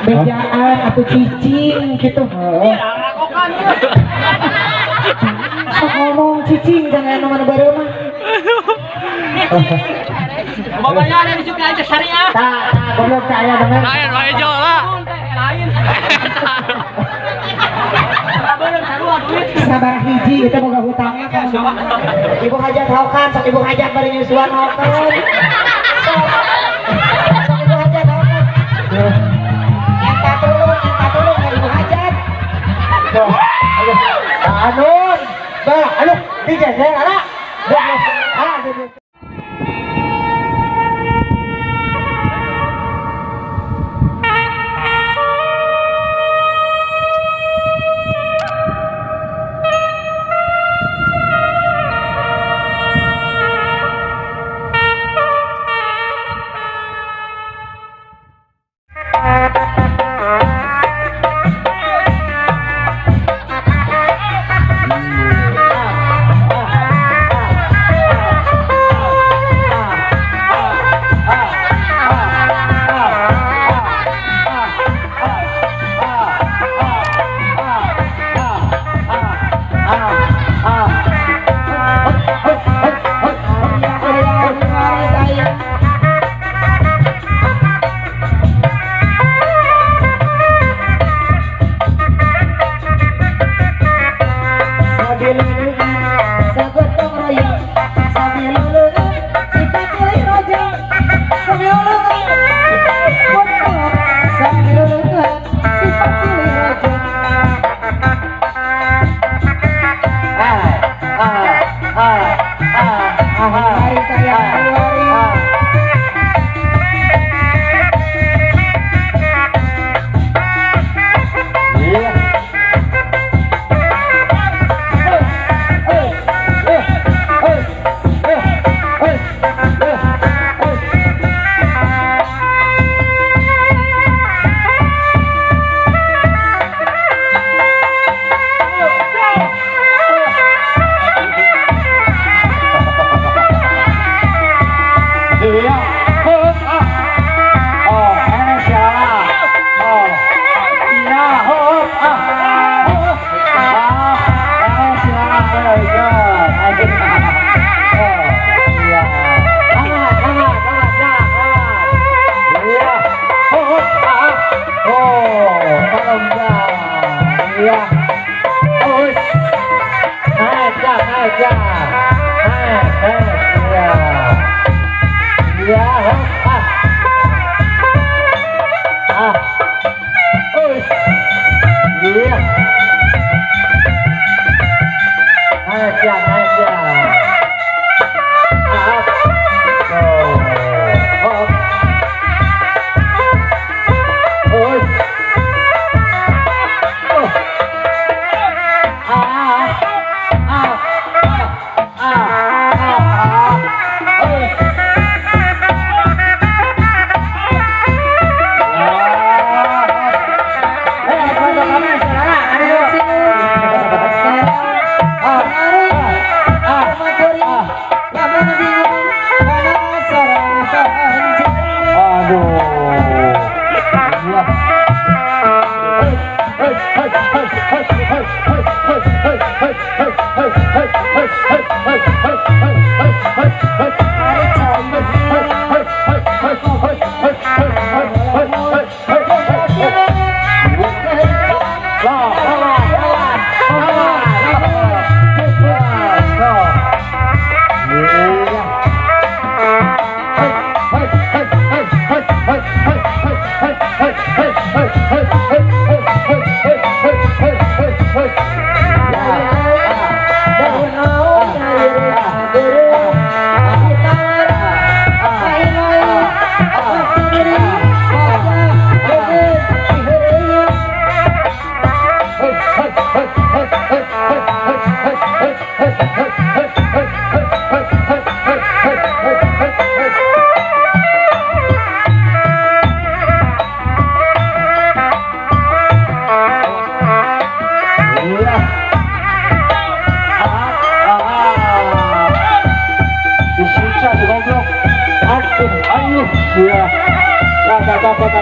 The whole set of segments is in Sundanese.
Bejaan atau cicing gitu. Sok ngomong cicing jangan nomor baru mah. Bapaknya ada di suka aja syariah. Tak, tak, goblok tak aya banget. Lain wae jo lah. Lain. Sabar hiji itu boga hutangnya kan. Ibu hajat haukan, sok ibu hajat bari nyusuan haukan. Sok. Sok ibu hajat haukan. Minta tolong ya ibu hajat. Tuh, aduh. Anun. Bah, aduh, digeser ala. Ala.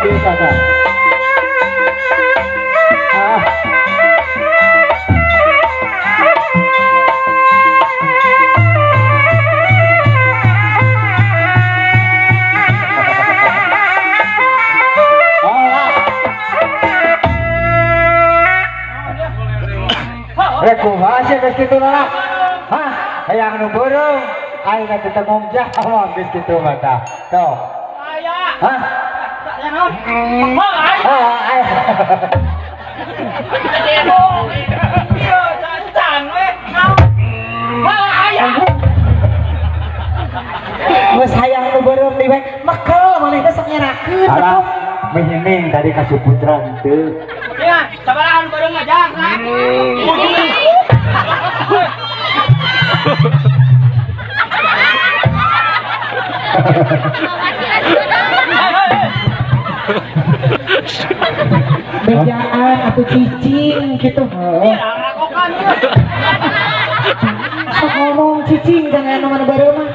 Bisa tah. Ah. Rek kumaha sih geus kitu lah. Hah, hayang nu beureum, aing teh tanggung jawab geus kitu mah tah. Tuh. Aya. Hah? Aya naon? Ah, aya. Ieu can we. Naon? Hah, aya. Geus hayang nu beureum deui we. Mekel maneh teh sok nyerakeun Alah, menyening tadi ka Suputra henteu. Ya, sabaraha nu beureum ngajang? Bejaan atau cicing gitu. Iya, rakokan. Sok ngomong cicing jangan anu mana beureum mah.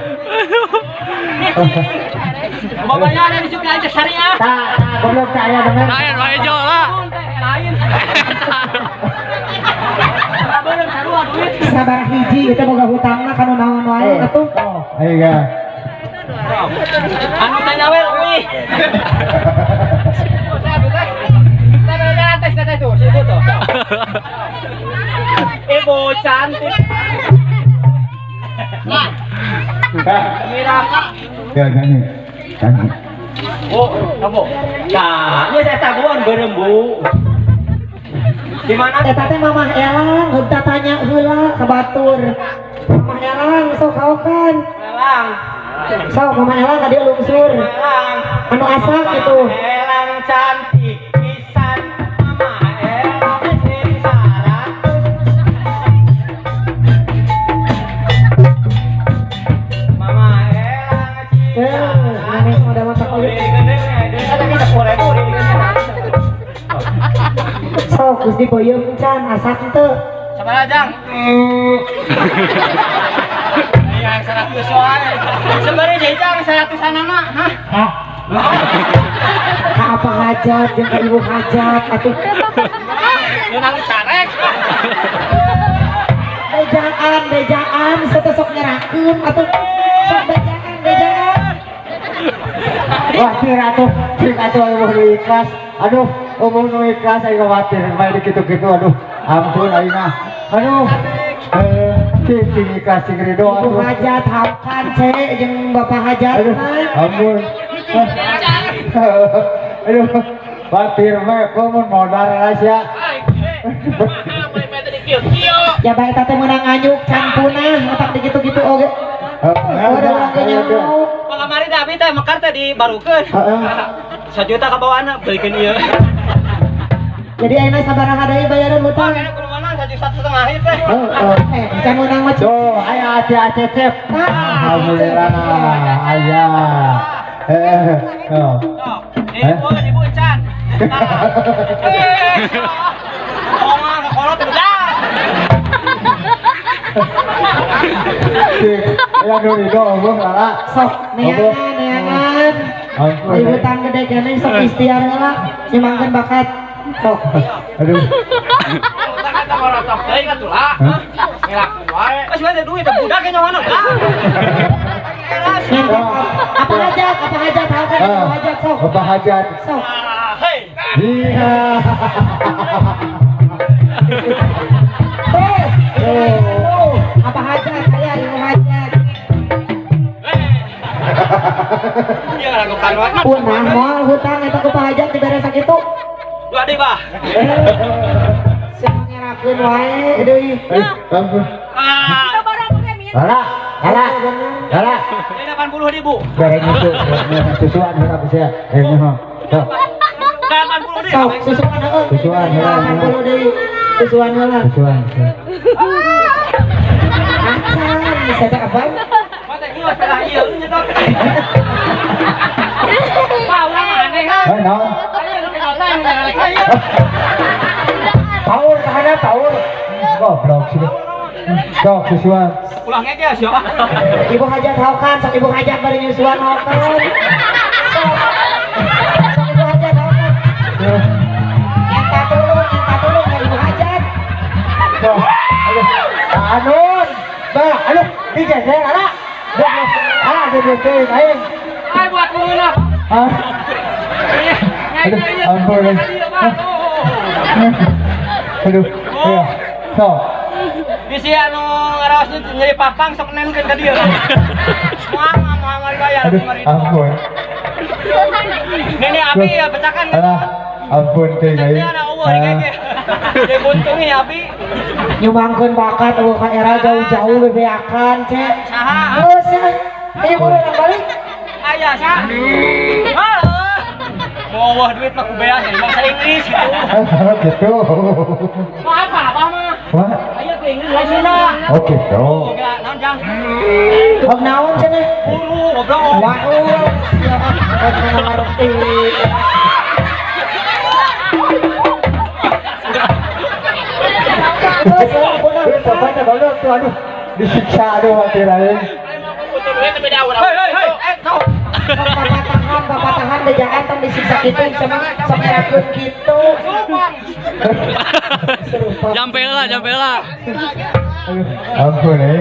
Bapaknya ada di suka aja syariah. Tah, tah, goblok tah aya denger. Lain wae jo lah. Lain. Beureum sarua duit. Sabar hiji itu boga hutangna kanu naon wae atuh. Oh, ayo ga. Anu teh nyawer euy. Ibu cantik. Mira. Ya gani. Gani. Bu, kamu. Nah, ini saya tabuan beureum, Bu. Di mana? Eta teh Mamah Elang, heug tatanya heula ka batur. Mamah Elang sok kaokan. Elang. Sok Mamah Elang ka dieu lungsur. Elang. Anu asak gitu. Elang cantik pisan Mamah Elang sing 100. Mamah Elang Eh, maneh mah da matak oge. Sok geus diboyeum can asak teu. Sabaraha jang? Iya, 100 wae. Sabaraha deui jang 100-anana, hah? Hah? Ka apa hajat jeung ka ibu hajat atuh. Ngeunang carek. Bejaan, bejaan, teh sok nyerakeun atuh. Sok bejaan, bejaan. Wah, cing atuh, cing atuh eueuh nu ikhlas. Aduh, eueuh nu ikhlas aing khawatir main kitu-kitu aduh. Ampun aing mah. Aduh. Cing cing ikhlas cing ridho Ibu atuh. hajat hakan ce jeung bapak hajat Aduh, mah. ampun. Aduh, khawatir mah komun modal sia. Ya bae eta teh meunang nganyuk can punah otak dikitu-kitu oge. Heeh, Udah urang ge nyaho. Pangamari teh abi teh mekar teh dibarukeun. Heeh. 1 juta ka bawaanna belikeun ieu. Jadi ayeuna sabaraha deui bayaran hutang? Kayaknya kudu menang 1,5 juta ieu teh. Heeh. Eh, can meunang mah. Tuh, aya hati cecep. Ah, Alhamdulillah, aya. Eh, oh. Sok, ibu, ibu can. Eh. Ngomong ka kolot udah. Cing, aya nu ridho eueuh lala. Sok neangan, neangan. Ampun. Ibu hutang gede keneh sok ikhtiar heula nyemangkeun bakat. Sok. Aduh. Utang eta morotok deui atuh lah. Ngelaku wae. Geus we duit budak ge nyawana. Apa hajat? Apa hajat? Apa hajat sok? Apa hajat? Sok. Hei. Iya. Tuh. Apa hajat? Aya ibu hajat. Iya ngelakukan wae. Punah moal hutang eta ku Pak Hajat dibere sakitu. Dua deui, Bah. Sia ngerakeun wae deui. Ampun. Ah, Lala, lala, lala. ini 80.000. Bareng itu, susuan heula bisa. Eh, nyaho. Sok. 80 deui. Sok susuan heueuh. Susuan heula. 80 deui. Susuan heula. Susuan. Acan bisa teh apa? Mata ieu salah ieu nyedot. Pak, urang aneh kan. Eh, naon? Ayo nu kenal teh. Paur kahana paur. Goblok sih. Sok susuan. Ulah ngeke sia. Ibu hajat haokan, sok ibu hajat bari nyusuan haokan. Sok. Sok ibu hajat. Digeger ala. Ala goblok teuing aing. Ay buat meunah. Ah. Aduh, ampun. Aduh. Ayo. So. Bisi anu ngaraos nyeri papang sok nenkeun ka dieu. Moal moal dibayar Aduh, ampun. Nini abi ya petakan. Alah, ampun teuing aing. Dia buntungi abi. Nyumbangkeun bakat eueuh ka era jauh-jauh bebeakan ce. Saha? Geus ya. Ayo buru urang balik. Aya sa. Heuh. Bawa duit mah ku beas bangsa Inggris gitu. Gitu. Mau apa abah mah? Wah. Aya ku Inggris lain Sunda. Oh gitu. Enggak, naon jang? Hog naon cenah? Buru goblok. Wah, siapa ngarti. Tuh, aduh, disiksa aduh mati lain. Hei hei hei, eh Bapak tahan bejaan tong disiksa kitu sama samerakeun kitu. Jampela, jampela. Ampun eh.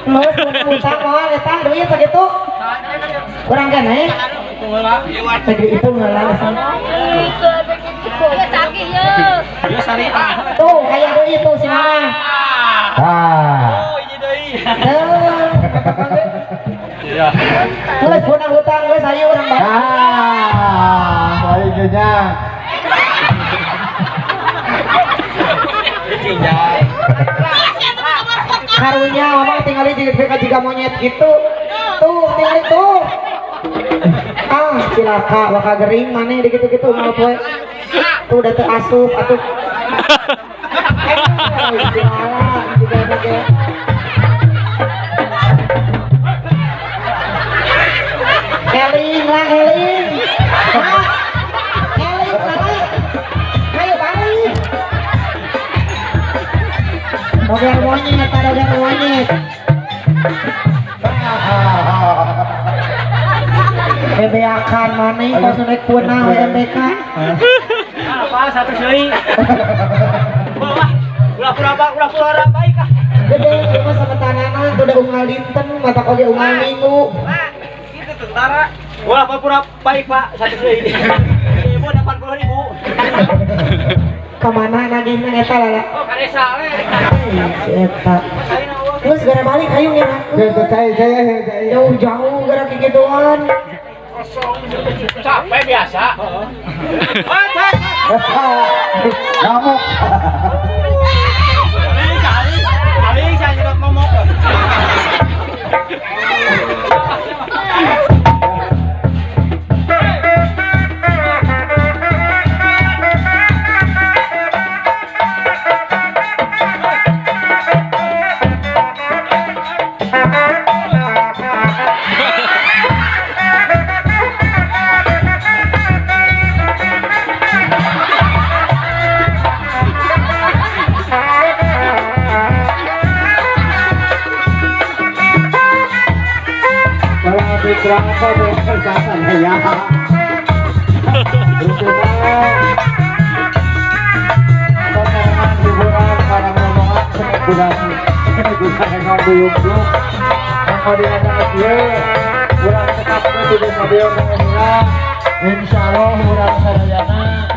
Geus utang moal eta duit sakitu. Kurang kan eh? Tadi itu heula. Tuh, aya deui tuh si mama. Ah. Oh, ini deui. Iya. Geus punang hutang geus ayo urang balik. Ah, balik nya. Karunya mama tinggali jeung jiga monyet gitu. Tuh, tinggali tuh. Ah, cilaka bakal gering maneh di gitu-gitu mau poe. Tuh udah teu asup atuh. Sialan juga ge. Eling lah eling. Eling lah. Ayo balik. Doger monyet, doger monyet. Bebeakan maneh kos naik punah MBK. Apa satu deui. Wah, ulah pura baik ah. Gede mah sametanana tuh udah unggal dinten mata oge unggal minggu. Pak, itu tentara. Ulah pura baik, Pak. Satu deui. Ibu 80.000. Kamana nagihna eta lala? Oh, ka desa we. Si eta. Geus gara balik ayo ngerakeun. Jauh-jauh gara kikituan. Capek biasa. Ngamuk. Kali saya nyedot momok. Berapa ya? Insya Allah urang sadayana